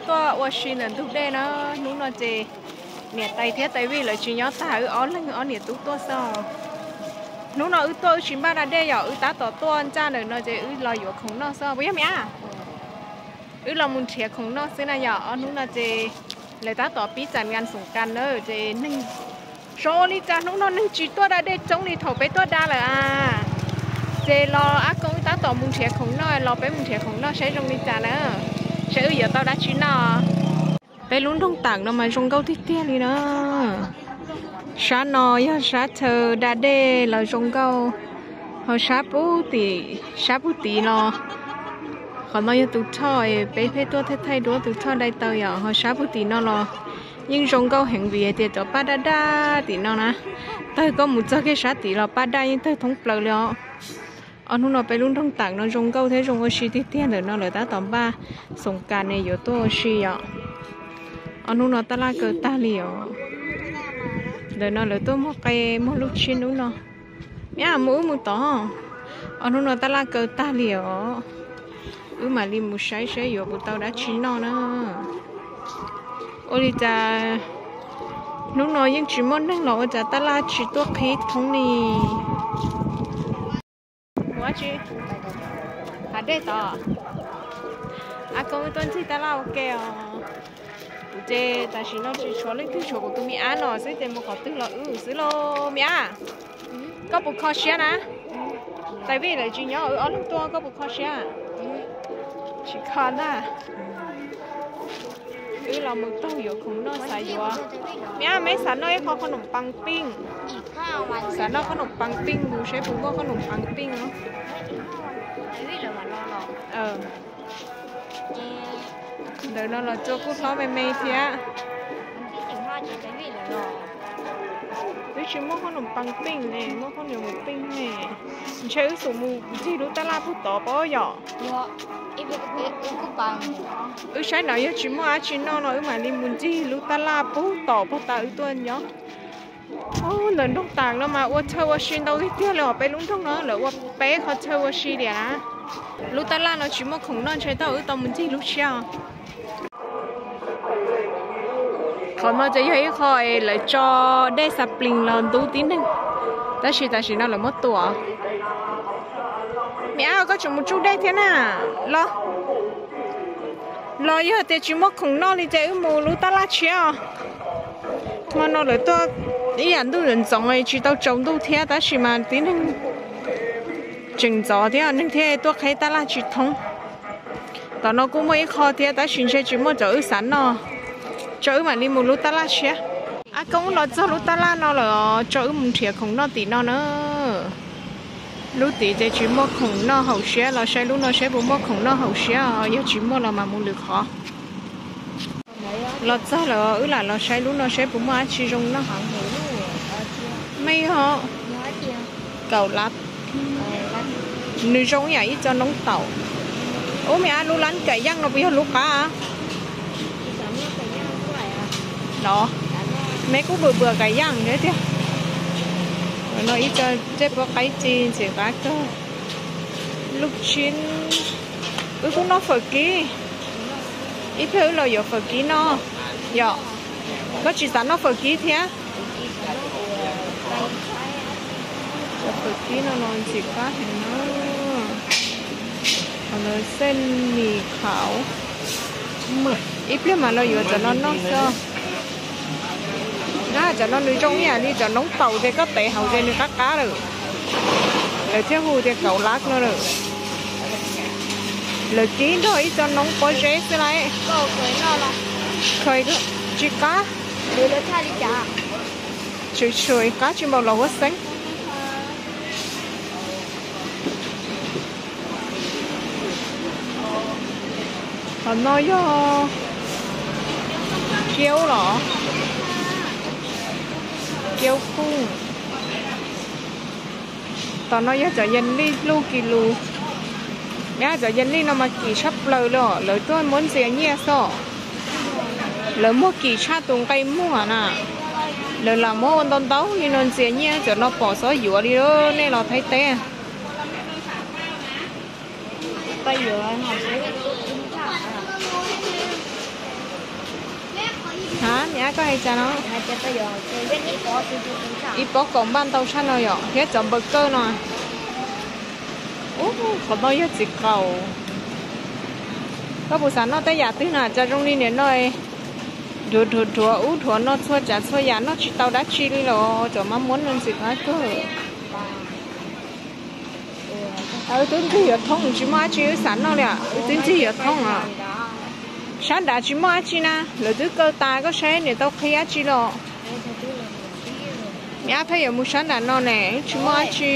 Tuaj ua si ntawm ntug dej na. Hnub no ces niam tais thiab tais vij lawv tsis nyob tag, wb ob leeg ob niam tub tuaj xwb. Hnub no wb tuaj wb tsis npaj da dej, yog wb tab tom tuaj ntsaj ntawm no ces wb los yuav khoom noj xwb, puas yog Mia? Wb los mus nrhiav khoom noj xwb na yom. Ob hnub no ces lawv tab tom pib txam nkas xoom kas na, ces neeg zoo ua li cas hnub no neeg tsis tuaj da dej coob li thaum peb tuaj da lawm a. Ces los Ab Koob wb tab tom mus nrhiav khoom noj, los peb mus nrhiav khoom noj saib zoo li cas na, saib wb yuav tau dab tsi noj. Peb lub nroog Tam no mas zoo nkauj tiag tiag li na. Sab no yog sab chaw da dej los zoo nkauj, ho sab pub tim, sab pub tim no, qhov no yog tus thoj, peb pheej tuaj thaij thaij duab tus thoj dai taw yom, ho sab pub tim no los yeej zoo nkauj heev vim hais tias cov paj daj daj tim no na. Tawg koj mus txog kiag sab tim los paj daj yeej tawg thoob plaws li os. Ob hnub no peb lub nroog Tam no zoo nkauj thiab zoo ua si tiag tiag. Ntawm no lawv tab tom npaj xoom kas ne, yuav tuaj ua si yom. Ob hnub no taj laj kaw tag li os. Ntawm no lawv tuaj muag qe muag lub tshiab hnub no. Mia, mus wb mus tod. Ob hnub no taj laj kaw tag li os. Wb mam li mus saib saib yuav puas tau dab tsi noj na. Ua li cas hnub no yeej tsis muaj neeg los ua cas taj laj tsis tuaj qhib thoob li. Mus dab tsi? Hav dej tod. Ab Koob wb tuaj ncig taj laj ua ke os. Kuv ces tam sim no tsis tshuav leej twg, tshuav kuv tus me ab no xwb ces mus qhov twg los wb xwb lauj. Me ab, koj puas kho siab na? Tais Vij lawv tsis nyob, wb ob leeg tuaj koj puas kho siab? Tsis kho ntag. Wb los mus taug yuav khoom noj xav yuav. Me ab, meb xav noj ib qho qhov num pas pij. Xav noj qhov num pas pij, mus saib puas muaj qhov num pas pij no. Ntawm no los tsuas kuj hlob me me thiab. Twb tsis muaj qhov num pas pij ne, muaj qhov num pij ne. Ntshe wb xum mus ncig lub taj laj pug tod pob yom. Wb saib no yog tsis muaj dab tsi noj no wb mam li mus ncig lub taj laj pug tod puag ta wb tuaj nyob. Ntawm nroog Tam no mas ua chaw ua si ntau tiag tiag li os. Peb lub nroog no lawv ua peb qhov chaw ua si tiag na. Lub taj laj no tsis muaj khoom noj, ntshe tau wb tau mus ncig lub tshiab os. Qhov no ces yog ib qho lawv tso dej xa plees los ntub tib neeg, tab sis tam sim no lawv muab tua. Me ab, koj tseem mus tsuj dej thiab na? Los, los yog tias tsis muaj khoom noj li ces wb mus lub taj laj tshiab os. Hmo no lawv tuaj ib yam ntuj ntxoov ntxoov tsis tau tsaus ntuj thiab, tab sis mas tib neeg tseem ntxov thiab neeg thiaj tuaj qheb taj laj tsis thoob. Tom no kuj muaj ib qho thiab tab sis ntshe tsis muaj cov wb xav noj, tso wb mam li mus lub taj laj tshiab. Ab Koob los txog lub taj laj no lawm, tso wb mus nrhiav khoom noj tim no na. Lub tid ces tsis muaj khoom noj haum siab, los saib lub no saib puas muaj khoom noj haum siab, yog tsis muaj los mas mus lwm qhov. Los txog lawm, wb lam los saib lub no saib puas muaj dab tsi zoo noj. Me ho, kaum lab. Nws zoo yam ib co noob taum. Ub, me ab, lub lab kaim yaaj no puas yog lub qab? Los, me kuj bwm bwm kaim yaaj thiab tiag. No ib co ntsej pob qaib ci ntxim qab kawg. Lub tsib, wb kuj noj fawm kib. Ib pliag wb los yuav fawm kib noj yom. Koj tsis xav noj fawm kib thiab? Cov fawm kib no los ntxim qab heev na. Qhov ntawd xej mis khauv. Ib pliag mas los yuav cov no noj xwb. Cov no nws zoo ib yam li cov noob taum ces koj tev hauv ces nws qab qab lawm. Lawv thiaj hu tias kaum lab no lawm. Lawv kib nrog ib co noob pob zeb xwb lauj. Khaws tsis qab. Tshwm tshwm qab tsis npaum los huab xeeb. Qhov no yog kiaub los? Kiaub phooj. Tom no yog cov yas lij luj kis lus. Cov yas lij no mas kim tshaj plaws li os, lawv tuaj muab ntxias nyiaj xwb. Lawv muag kim tshaj tus nqe muag na. Lawv lam muab ua ntau ntau li no ntxias nyiaj, cov no pom xob yuav li, nej los Thaib teb. Tau yuav. Koj hais cas no? Ib pob kaum npaj ntau tshaj no yom, thiab cov npaws kawj no. Ub, qhov no yog txiv qaum. Koj puas xav noj tej yam twg na? Cas zoo li nim no dhuav dhuav dhuav ub dhuav no txhua tsav txhua yam noj tsis tau dab tsi li los cov mab muab no ntxim qab kawg. Wb twb ntxig yuav thoob tsis muaj dab tsi wb xav noj li, wb twb ntxig yuav thoob. Sab nrad tsis muaj dab tsi na, lawv twb kaw tas, koj saib niam tau qhib dab tsi los. Niam pheej yuav mus sab nram no ne, tsis muaj dab tsi.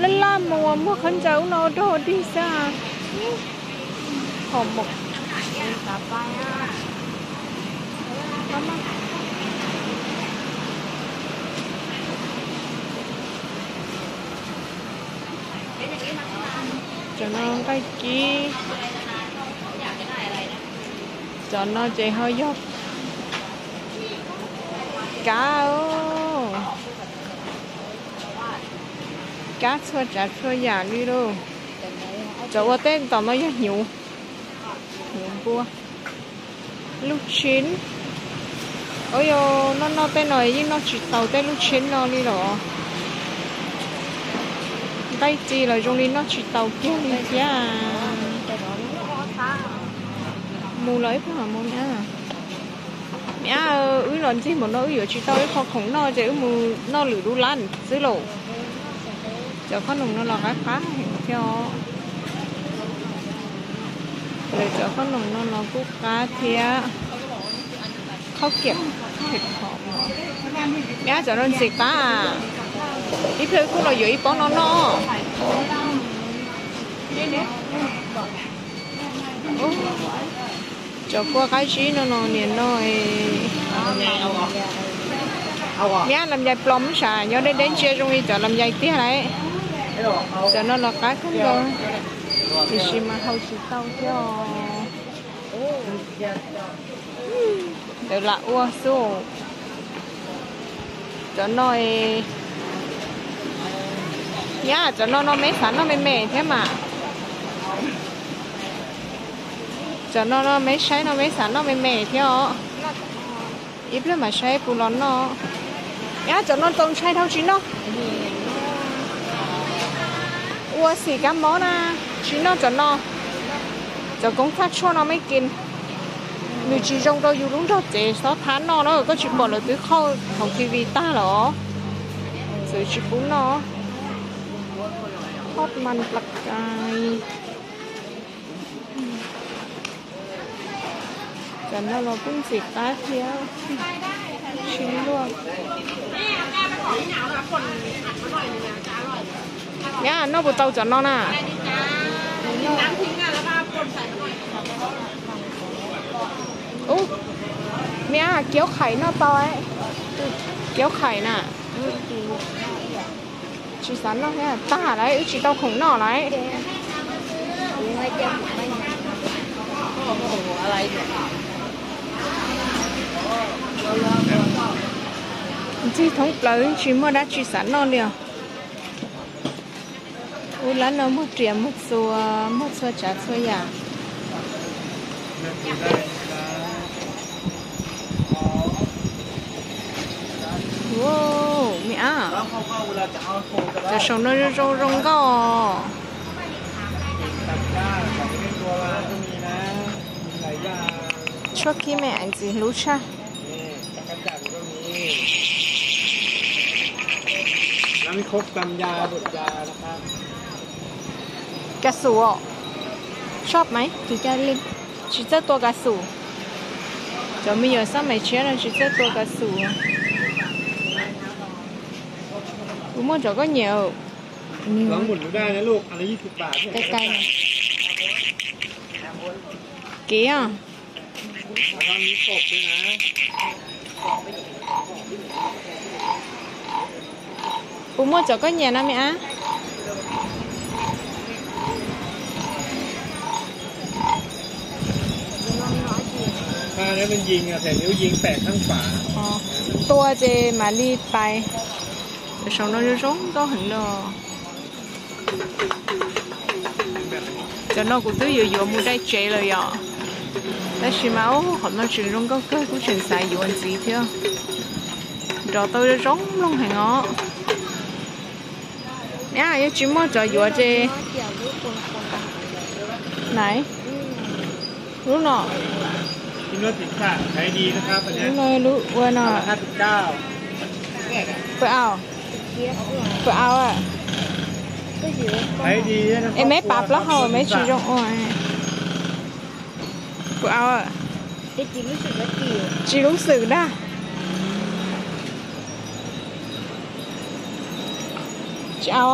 Laj laj mus muag qhov ntsaws ub no ua dog ua dig xwb. Hom mom. Cov no nqaij kib. Cov no ces ho yog kab, kab txhua tsav txhua yam li lauj. Cov ua teb tom no yog hnyuv, hnyuv npua, lub tshib. Ua yog noj noj tej no yeej noj tsis tau tej lub tshib no li los. Nqaij ci los zoo li noj tsis tau kiag li thiab. Mus los ib pliag mam mus na. Niam, wb los ntxig npaum no wb yuav tsis tau ib qho khoom noj ces wb mus noj lwm lub lab xwb lauj. Cov khob noom no los qab qab heev thiab os. Lawv cov khob noom no los kuj qab thiab. Khob kiam phem phom. Niam, cov no ntxim qab. Ib pliag wb kuj los yuav ib pob no noj. Cov kua qab zib no no niam no. Niam, lam yais plos mas sav nyob deb deb ntsia zoo li cov lam yais tiag lauj. Cov no los qab kawg nkaus, tiam sis mas haus tsis tau thiab. Ntawd lam ua xwb. Cov no, niam, cov no no meb xav noj me me thiab mas. Cov no no meb saib no meb xav noj me me thiab os. Ib pliag mam saib puas los noj. Niam, cov no txaus ntshai dhau tsis noj. Ua xim kab mob na, tsis noj cov no. Cov koob txhaj tshuaj no meb kis, nws tsis zoo rau yus lub nrog cev xob thab noj na, koj tsis pom lawv twb qhauj hauv T V tag lawm os. Txwv tsis pub noj. Hot man plas kai. Cov no los kuj ntxim qab thiab. Tsis luaj. Niam, noj puas tau cov no na? Ub, niam, kiaub khais noj tau, kiaub khais na. Tsis xav noj thiab, tag lawm, wb tsis tau khoom noj lawm. Ntxig thoob plaws tsis muaj dab tsi xav noj li os. Ub, lab no muag riam muag txuas, muag txhua tsav txhua yam. Ub, me ab, cov saum no zoo zoo nkauj. Tshuaj khib me ais ntxim hlub tshaj. Kas xum os, shop maiv, tsis txawj tua kas xum. Cov me nyuam xab mais tshiab no tsis txawj tua kas xum. Kuv muaj cov koj nyiam. Cai cai. Kiv os. Kuv muaj cov koj nyiam no me ab. Tua ces mam li pais. Cov saum no zoo zoo nkauj heev no. Cov no kuv twb yuav yuav mus dai tsev lawm yom. Tab sis mas ub, qhov no tseem zoo nkauj kawg, kuj tseem xav yuav ntxiv thiab. Nrov tau zoo mloog heev os. Ab, yuav tsis muaj cov yuav ces. Nai, lub no, lub no lub ua no. Pw au, pw au. Es meb pav plaub hau meb tsis zoo ua. Pw au. Tsis lub xwm dag. Tsis au.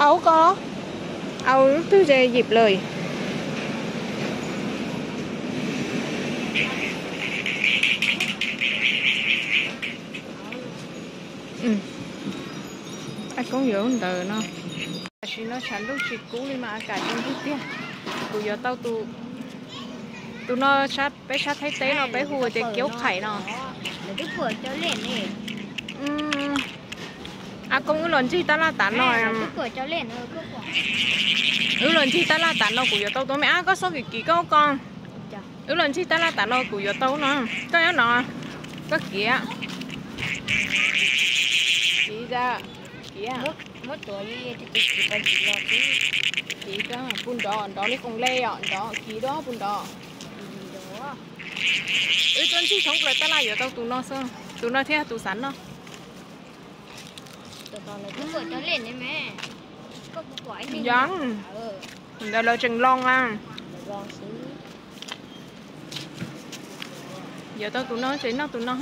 Au ko, au lub twg ces yim lawm. Ab Koob yuav lub ntawd no. Tam sim no tshav ntuj tsis kub li mas a kam zoo nkauj tiag. Kuv yuav tau tus, tus no, peb sab Thaib teb no peb hu tias kiaub qhais no. Ab Koob, wb los ncig tab laj tas no, wb los ncig tab laj tas no kuv yuav tau tus me ab, koj xob kiv kiv koj ko. Wb los ncig tab laj tas no kuv yuav tau no. Koj nyob no, koj kiv, kiv, kiv. Kiv, pub nrov, nrov li qoos le os, nrov, kiv dua pub nrov. Wb tuaj ncig thoob plaws tab laj yuav tau tus no xwb, tus no thiab tus xav noj. Yog, ntawd lawv tseem loo a. Yuav tau tus no ces noj tus no.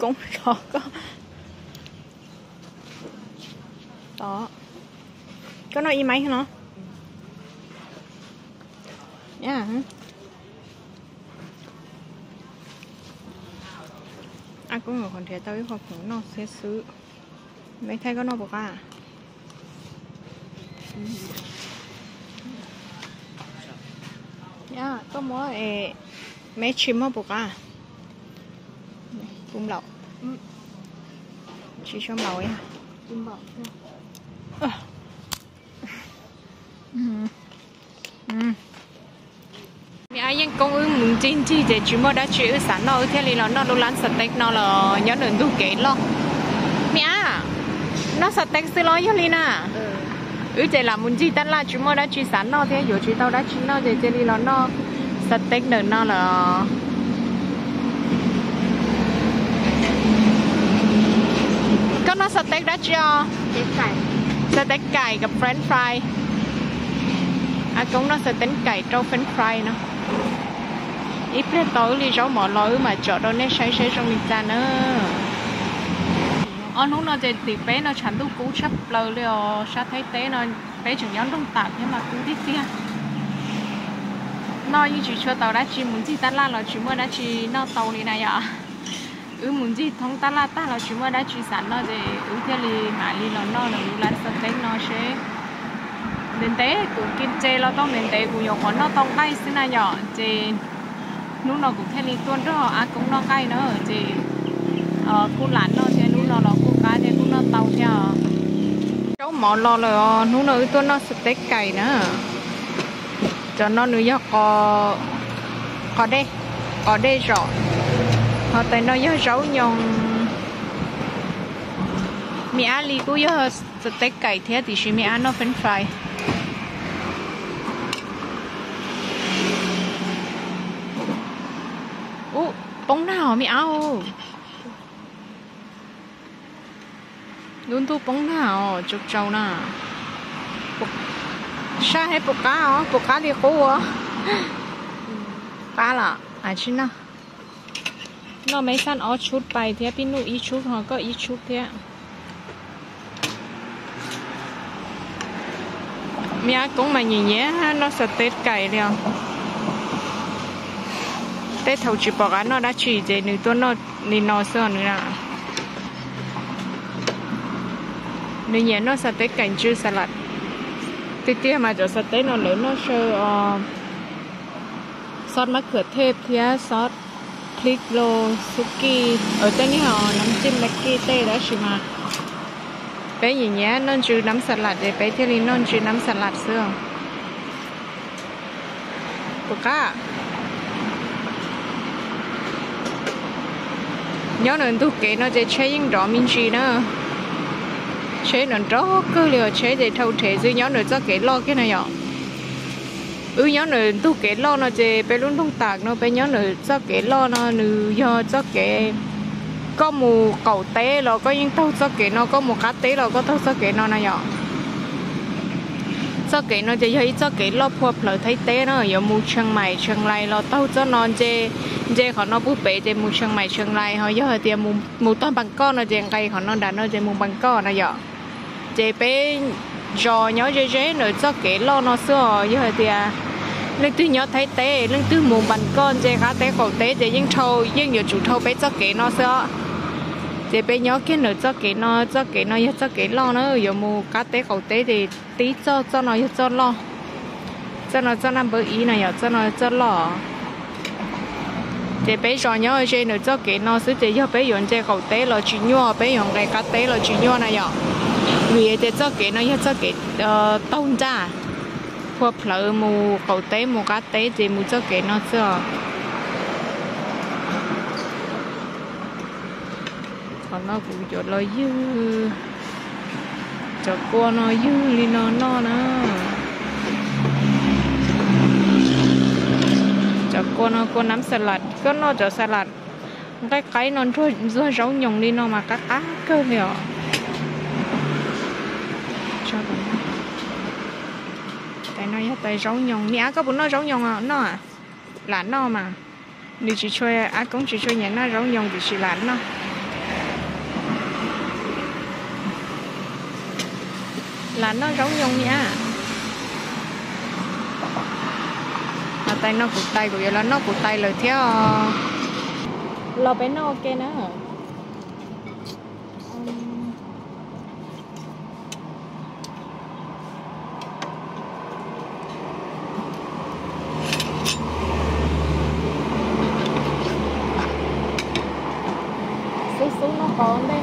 Koob, tso koj. Tod, koj noj ib maiv no. Ab Koob qhov nrhiav tau ib qho khoom noj thiab xwb. Meb thaij koj noj puas qab? Koj muab es meb tsis muaj puas qab? Kuv nplaum, tsis tshua nplaum. Me ab, yeej koob wb mus ncig ncig ces tsis muaj dab tsi wb xav noj wb thiaj li los noj lub lab xav teb no los nyob ntawm ntug kev loj. Me ab, noj xav teb xwb los yog li na? Wb ces lam mus ncig tab laj tsis muaj dab tsi xav noj thiab yuav tsis tau dab tsi noj ces cia li los noj xav teb ntawm no lawm. Koj noj xav teb dab tsi os? Xav teb kaim kom French fry. Ab Koob noj xav teb kaim rau French fry no. Ib pliag tau wb li zaub mov los wb mam tsom rau nej saib seb zoo li cas na. Ob hnub no ces tim peb no tshav ntuj kub tshaj plaws li os, sab Thaib teb no peb tseem nyob nroog tam thiab mas kub tiag tiag. Noj yeej tsis tshua tau dab tsi, mus ncig tab laj los tsis muaj dab tsi noj tau li na yom. Wb mus ncig thoob tab laj tag los tsis muaj dab tsi xav noj ces wb thiaj li mam li los noj lub lab xav teb no seb. Ntev ntev kuv kiv tse los tau ntev ntev kuv nyuam qhuav noj tau nqaij xwb na yom, ces hnub no kuv thiaj li tuaj nrog Ab Koob noj nqaij na, ces kuj lam noj thiab, hnub no los kuj qab thiab kuj noj tau thiab. Zaub mov los lawm os, hnub no wb tuaj noj xav teb kaim na. Cov no nws yog qos dej, qos dej zom, ho tais no yog zaub nyoos. Me ab li kuj yog xav teb kaim thiab tiam sis me ab noj French fry. Ub, poob nag os me ab. Lub ntuj poob nag os, tsaus tsaus na. Sab hev, puas qab os, puas qab li qub os? Qab los tsis noj. Noj me xaj ob tshub pais thiab, Pij Nuj ib tshub ho koj ib tshub thiab. Me ab Koob mas nyiam nyiam noj xav teb kaim li os. Tej thaum tsis pom qab noj dab tsi ces nws tuaj noj li no xwb nws. Nws nyiam noj xav teb kaim ntsw xas las. Tiag tiag mas cov xav teb no lawv noj saw os, xos mab khuam thej thiab xos click los xub kij, tej niag nab txim nab kij tej, tab sis mas peb nyiam nyiam noj ntsw nab xas las ces peb thiaj li noj ntsw nab xas las xwb. Tus qab, nyob ntawm ntug kev no ces tsheb yeej nrov me ntsis na. Tsheb nrov nrov kawg li os, tsheb ces dhau rhev xwb. Nyob ntawm txoj kev loj kiag na yom. Wb nyob ntawm ntug kev loj no ces peb lub nroog tam no peb nyob ntawm txoj kev loj no nws yog txoj kev koj mus qaum teb los koj yeej taug txoj kev no, koj mus qab teb los koj taug txoj kev no na yom. Txoj kev no ces yog ib txoj kev loj phua plawv Thaib teb na, yuav mus Tsheej Maim Tsheej Lais los taug txoj no, nce, nce qhov no pub pem ces mus Tsheej Maim Tsheej Lais, ho yog hais tias mus tog Npas Koj no ces nqes qhov no nram no ces mus Npas Koj na yom. Ces peb zos nyob ze ze ntawm txoj kev loj no xwb os. Yog hais tias leej twg nyob Thaib teb leej twg mus Npas Koj nce qab teb qaum teb ces yeej dhau, yeej yuav tsum dhau peb txoj kev no xwb os. Ces peb nyob kiag ntawm txoj kev no, txoj kev no yog txoj kev loj na, yuav mus qab teb qaum teb ces tib txoj, txoj no yog txoj loj. Txoj no txoj naj npawb ib no yom, txoj no txoj loj. Ces peb zos nyob ze ntawm txoj kev no xwb ces yog peb yuav nce qaum teb los tsis nyuaj, peb yuav nqes qab teb los tsis nyuaj na yom. Vim tias txoj kev no yog txoj kev taug nraj, phua plawv mus qaum teb mus qab teb ces mus txoj kev no xwb os. Qhov no kuv cov los ywg, cov kua no ywg li no noj na. Cov kua no kua nab xas las, koj noj cov xas las nqaij qaib no ntxuag zaub nyoos li no mas qab qab kawg li os. Tais no yog tais zaub nyoos. Niam, koj puas noj zaub nyoos os? Noj. Lam noj mas. Nws tsis tshua, Ab Koob tsis tshua nyiam noj zaub nyoos tiam sis lam noj. Lam noj zaub nyoos niam. Tais no kuv tais, kuv yuav los noj kuv tais lawm thiab os. Los peb noj ua ke na. Xub xub noj qos ntej.